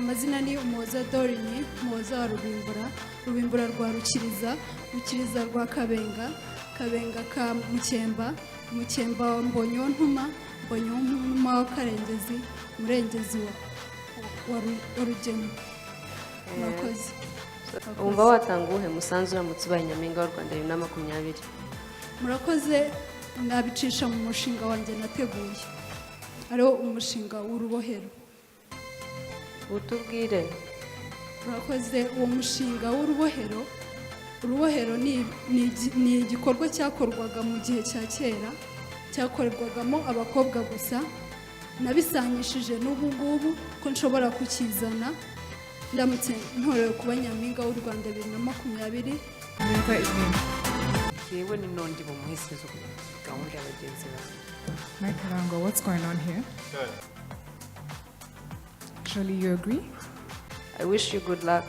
Amazina ni Umuhoza Dorine, Umuhoza wa Rubimbura, Rubimbura rwa Rukiriza, Rukiriza rwa Kabenga, Kabenga ka Mukemba, Mukemba wa Mbonyontuma, Mbonyontuma wa Karengezi, Murengezi wa Rugema. Murakoze. Wumva watanga uwuhe musanzu uramutse ubaye Nyampinga w'u Rwanda 2020? Murakoze. Nabicisha mu mushinga wanjye nateguye, ariwo umushinga w'urubohero. Utubwire. Murakoze. Uwo mushinga w'urubohero, urubohero ni igikorwa cyakorwaga mu gihe cya kera, cyakorerwagamo abakobwa gusa. Nabisanyishije n'ubu ngubu ko nshobora kukizana ndamutse ntorewe kuba Nyampinga w'u Rwanda 2020. Nitwa Edwin. Yewe ni nondi bumuheseze gahunda ya bagenzi bawe. Mike Karangwa, what's going on here? Surely you agree? I wish you good luck.